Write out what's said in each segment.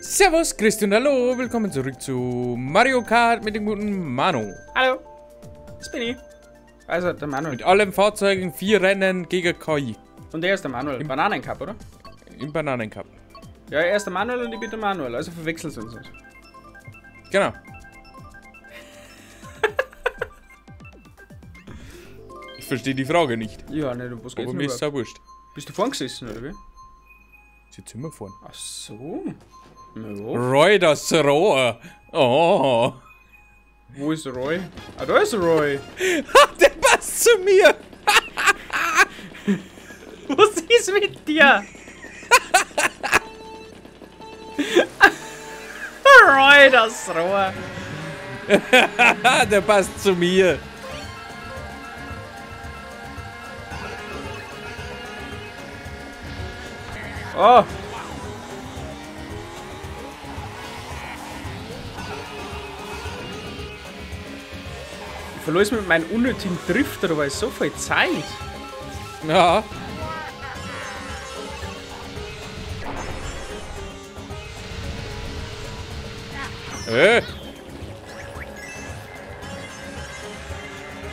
Servus, Christian, hallo, willkommen zurück zu Mario Kart mit dem guten Manu. Hallo, das bin ich. Also der Manuel. Mit allen Fahrzeugen, 4 Rennen gegen KI. Und er ist der Manuel, im Bananencup, oder? Im Bananencup. Ja, er ist der Manuel und ich bin der Manuel, also verwechseln sie uns nicht. Genau. Ich verstehe die Frage nicht. Ja, ne, was geht's Aber mir ist auch wurscht. Bist du vorn gesessen, oder wie? Sie sind vorn. Ach so. Na, Roy, das Rohr. Oh. Wo ist Roy? Ah, da ist Roy. Der passt zu mir. Was ist mit dir? Roy, das Rohr. Der passt zu mir. Oh. Ich verlor mit meinem unnötigen Drifter, da war ich so viel Zeit. Ja.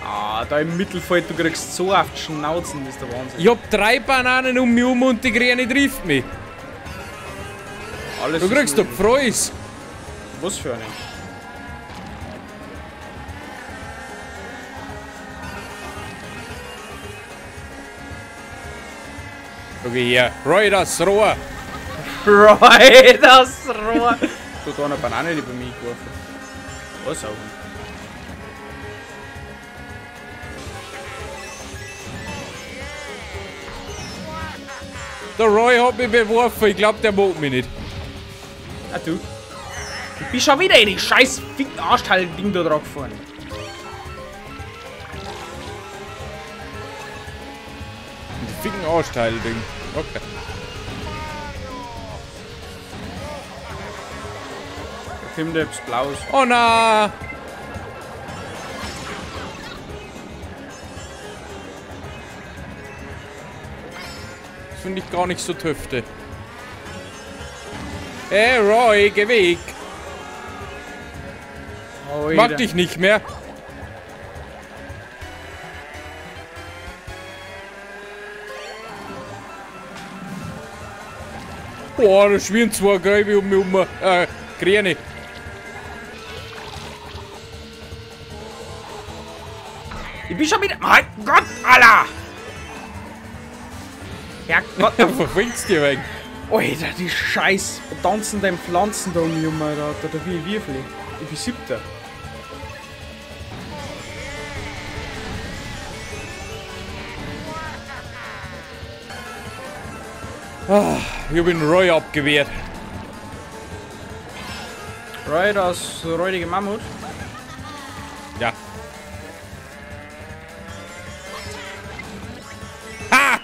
Ah, da im Mittelfeld, du kriegst so auf die Schnauzen, das ist der Wahnsinn. Ich hab 3 Bananen um mich um und die Grüne trifft mich. Alles du kriegst doch Freus. Was für eine? Okay, hier. Roy, das Rohr. Roy, das Rohr. Du hast da eine Banane, die bei mir geworfen. Was auch. Der Roy hat mich beworfen, ich glaub, der mag mich nicht. Ah, du. Ich bin schon wieder in die scheiß Arschteil-Ding da drauf gefahren. Die ficken Arschteil-Ding. Okay. Da kommt etwas Blaues. Oh na! Das finde ich gar nicht so tüfte. Hey Roy, geh weg! Oh, mag dich nicht mehr! Boah, da schwirren 2 Gelbe um mich um. Grüne. Ich bin schon wieder. Mein Gott, Alter! Herrgott! Verfingst dir weg. Alter, die scheiß tanzenden Pflanzen da um mich um, Alter. Da bin ich Würfel. Ich bin 7. Ah, ich hab ihn Roy abgewehrt. Roy, das räudige Mammut? Ja. Ha!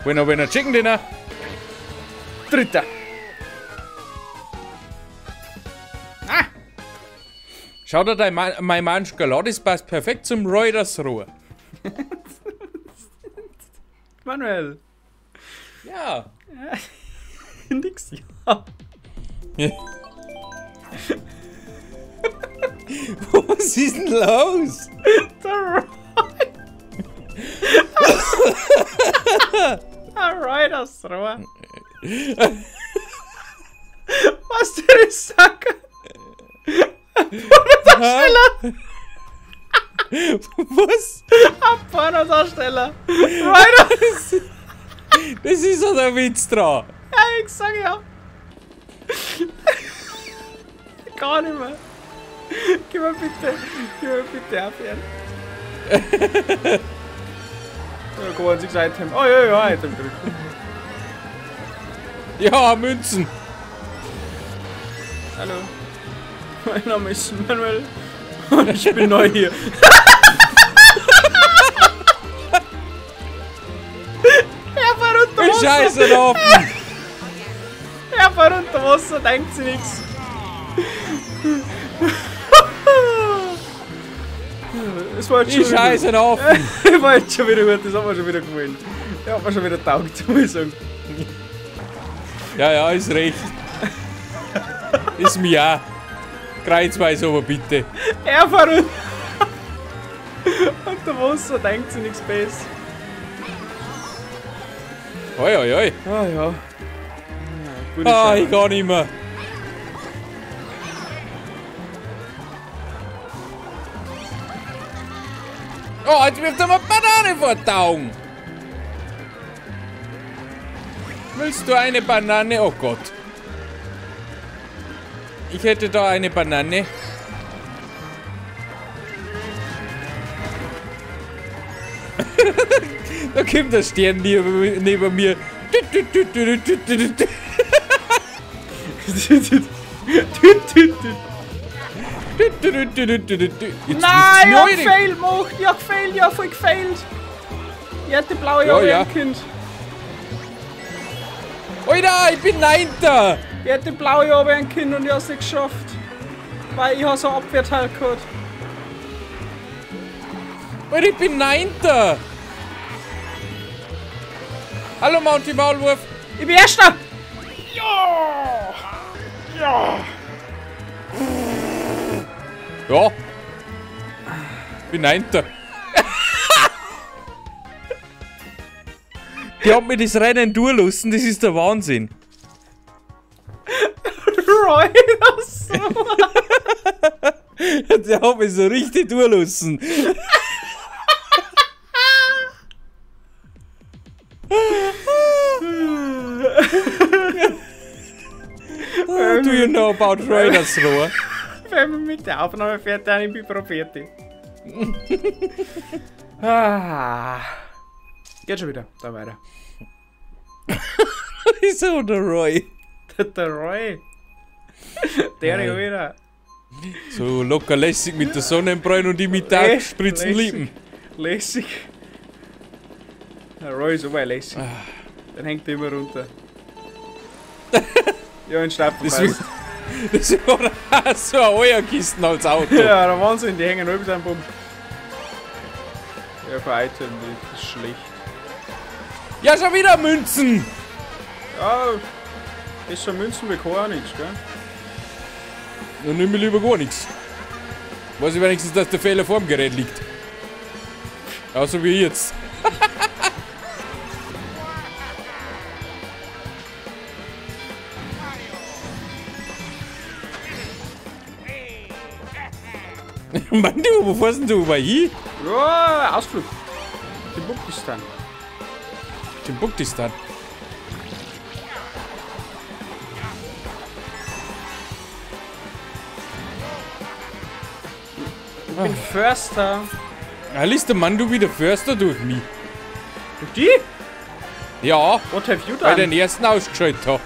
Winner, winner, Chicken Dinner. Dritter. Ah! Schau dir dein mein Mann Schokolade, das passt perfekt zum Roy, das Rohr. Manuel. Ja. Nix, ja. Was ist denn los? Der Roy. Der Roy, das Rohr. Was der ist, Sack? Pornodarsteller. Was? Ein Pornodarsteller. Roy, das. Das ist so der Witz dran. Ja, ich sag ja. Gar nicht mehr. Gib mir bitte aufhören. Da kann man sich Item. Oh ja, ja, Item drücken. Ja, Münzen. Hallo. Mein Name ist Manuel und ich bin neu hier. Scheiße laufen! Er fährt unter Wasser, denkt sich nichts. Es war jetzt schon Die Scheiße laufen! Ich war jetzt schon wieder gut, das hat mir schon wieder gefallen. Der hat mir schon wieder taugt, muss ich sagen. Ja, ja, ist recht. Ist mir auch. Kreuzweise aber bitte. Er verrückt. Und der Wasser denkt sich nichts besser. Oi, oi, oi. Ah ja. Ah, ich kann nicht mehr. Oh, jetzt wirft er mir Banane vor die Augen. Willst du eine Banane? Oh Gott. Ich hätte da eine Banane. Da kommt der Stern neben mir. Nein, ich hab gefailt gemacht. Ich hab gefailt, ich hab voll gefailt. Ich hätte die blaue ja, Kind. Alter, ich bin Neunter! Ich hätte die blaue aber ein Kind und ich hab's nicht geschafft. Weil ich hab so ein Abwehrteil gehabt. Alter, ich bin Neunter! Hallo Mounty Maulwurf! Ich bin Erster! Ja! Ja! Ja! Ich bin Neunter! Die haben mir das Rennen durchlassen, das ist der Wahnsinn. Roy, das so. Der hat mich so richtig durchlassen. Do you know about Roy das Rohr? Wenn man mit der Aufnahme fährt, dann ich bin probiert. Ah. Geht schon wieder, da weiter. Wieso der Roy? Der Roy. Der ja wieder. So locker lässig mit der Sonnenbräune und die mit der spritzen Lippen. Lässig. Der Roy ist aber lässig. Dann hängt er immer runter. Ja, in Stab vorbei. Das war so eine Eierkisten als Auto. Ja, der Wahnsinn, die hängen über seinem Pump. Ja, für Item, das ist schlecht. Ja, schon wieder Münzen! Ja, ist schon Münzen, wir können auch nichts, gell? Dann nimm ich lieber gar nichts. Weiß ich wenigstens, dass der Fehler vor dem Gerät liegt. Außer wie jetzt. Mann, du, wo fährst denn du über hin? Ja, Ausflug. Timbuktistan. Timbuktistan. Ich bin Förster. Ah, liest der Mann, du wieder Förster durch mich. Durch die? Ja. What have you done? Weil ich den ersten ausgeschaltet habe.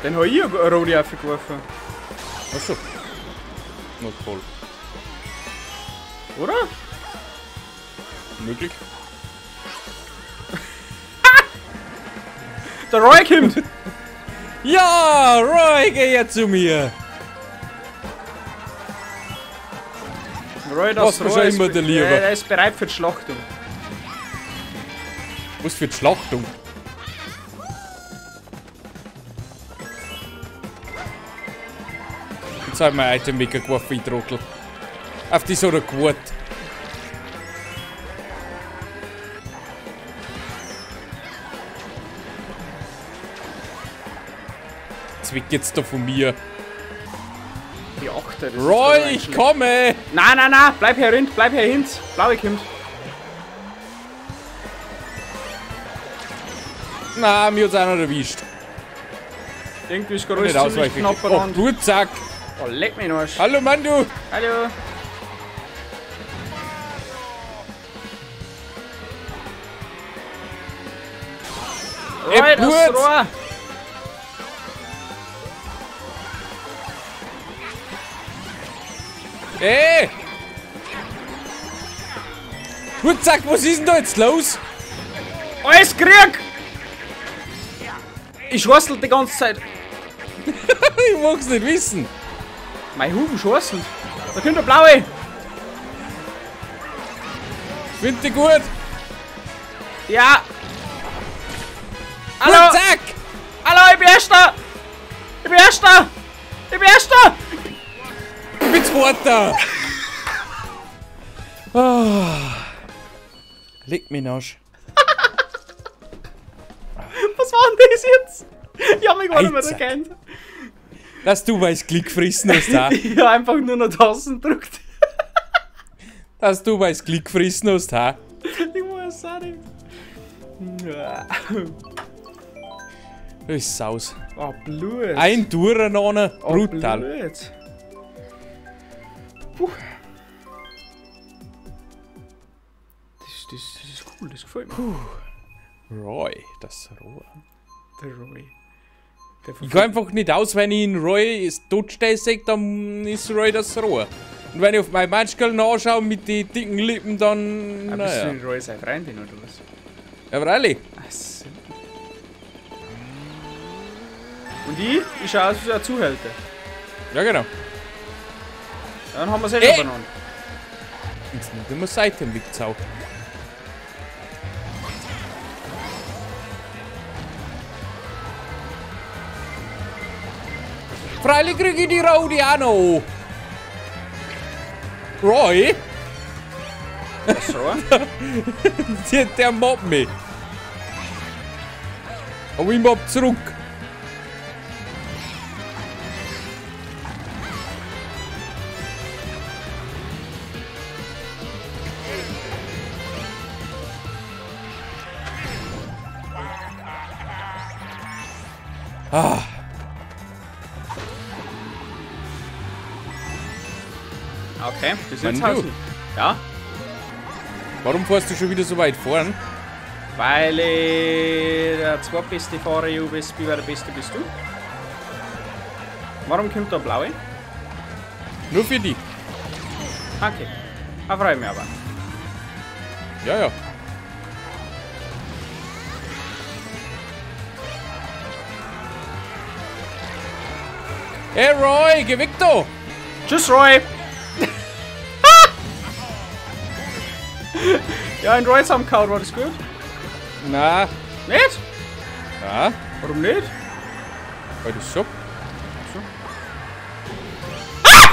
Den habe ich eine Rodi aufgeworfen. Achso. Na toll. Oder? Möglich. Der Roy kommt! Ja, Roy, geh her zu mir! Roy, das Roy ist, immer der Lieber. Er ist bereit für die Schlachtung. Was für die Schlachtung? Jetzt hab ich mein Item weggeworfen, ich Trottel. Auf die so eine Quote. Jetzt weg jetzt da von mir. Die Achte, das Roy, ist ich komme! Nein, nein, nein, bleib hier hin, bleib hier hin. Blaue kommt. Na, mir hat's auch noch erwischt. Irgendwie ist gerade alles ziemlich knapp Oh, gut, zack. Oh, leck mich noch. Hallo, Mandu. Hallo. Roy, das Rohr. Ey! Gut, zack, was ist denn da jetzt los? Alles Krieg! Ich schwassel die ganze Zeit. Ich mag's nicht wissen. Mein Huben schwasselt. Da kommt der Blaue. Find dich gut. Ja. Hallo. Gut, zack. Hallo, ich bin Erster. Ich bin Erster. Ich bin Erster! Ich bin Zweiter! Oh. Leg mich Arsch. Was war denn das jetzt? Ich hab mich gar nicht mehr erkannt. Dass du weiß Klick gefressen hast, ha? Ich hab einfach nur noch Tasten gedrückt. Dass du weiß Klick gefressen hast, ha? Ich weiß auch nicht. Das ist saus. Oh, Blut. Ein Durcheinander, oh, brutal. Blut. Puh. Das ist cool, das gefällt mir. Puh. Roy, das Rohr. Der Roy. Der ich kann einfach nicht aus, wenn ich in Roy totstelle, sehe, dann ist Roy das Rohr. Und wenn ich auf mein Matschkerl nachschaue mit den dicken Lippen, dann. Ah, naja. bist du in Roy seine Freundin oder was? Ja, freilich. Ach so. Und ich? Ich schaue aus wie ein Zuhälter. Ja, genau. Dann haben wir es eh schon benannt. Jetzt nimmt immer Seiten weg, Zau. Freilich krieg ich die Rodi auch noch. Roy? Was, Roy? Der mobbt mich. Aber ich mobb zurück. Ah. Okay, das ist jetzt Mann, du. Ja? Warum fährst du schon wieder so weit vorn? Weil ich der zweitbeste Fahrer bin, weil der Beste bist du. Warum kommt da Blaue? Nur für dich. Okay. Da freue ich mich aber. Ja, ja. Hey Roy, geh weg da! Tschüss Roy! Ja, in Roy zusammengehauen, war das gut? Na. Nicht? Na. Warum nicht? Weil das so. Ach so. Ah!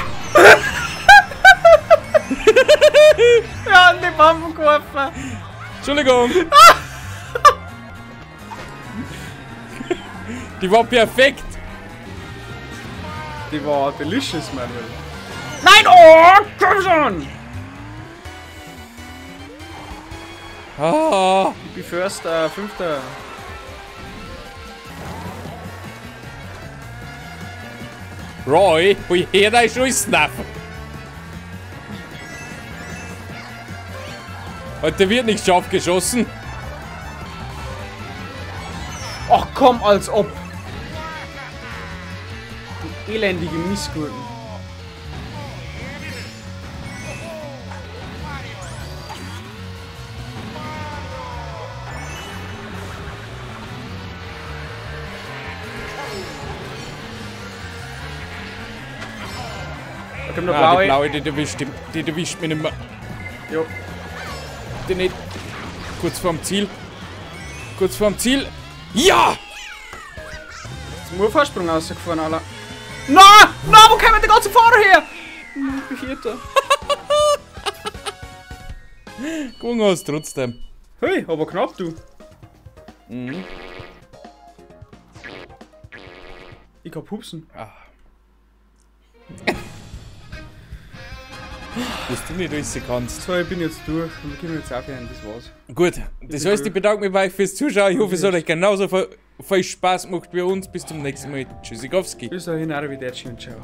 Wir haben die Bomben geworfen. Entschuldigung. Die war perfekt. Die war delicious, Manuel. Nein, oh, komm schon! Ah. Ich bin first, fünfter. Roy, woher dein Schuss nerven? Heute wird nicht scharf geschossen. Ach komm, als ob. Die elendige Missgurken. Da kommt der Blaue. Die Blaue, die erwischt mich nicht mehr. Jo. Die nicht. Kurz vorm Ziel. Kurz vorm Ziel. Ja! Jetzt muss Vorsprung rausgefahren, Alter. Na! Na, wo kommen die ganzen Fahrer her? Ich bin Vierter. Gewonnen hast trotzdem. Hey, aber knapp, du. Mhm. Ich kann pupsen. Ah. Was du nicht alles kannst. So, ich bin jetzt durch. Wir können jetzt aufhören, das war's. Gut, das heißt, ich bedanke mich bei euch fürs Zuschauen. Ich hoffe, es hat euch genauso viel Spaß gemacht wie uns. Bis zum nächsten Mal. Tschüssikowski. Bis dahin, arrivederci und ciao.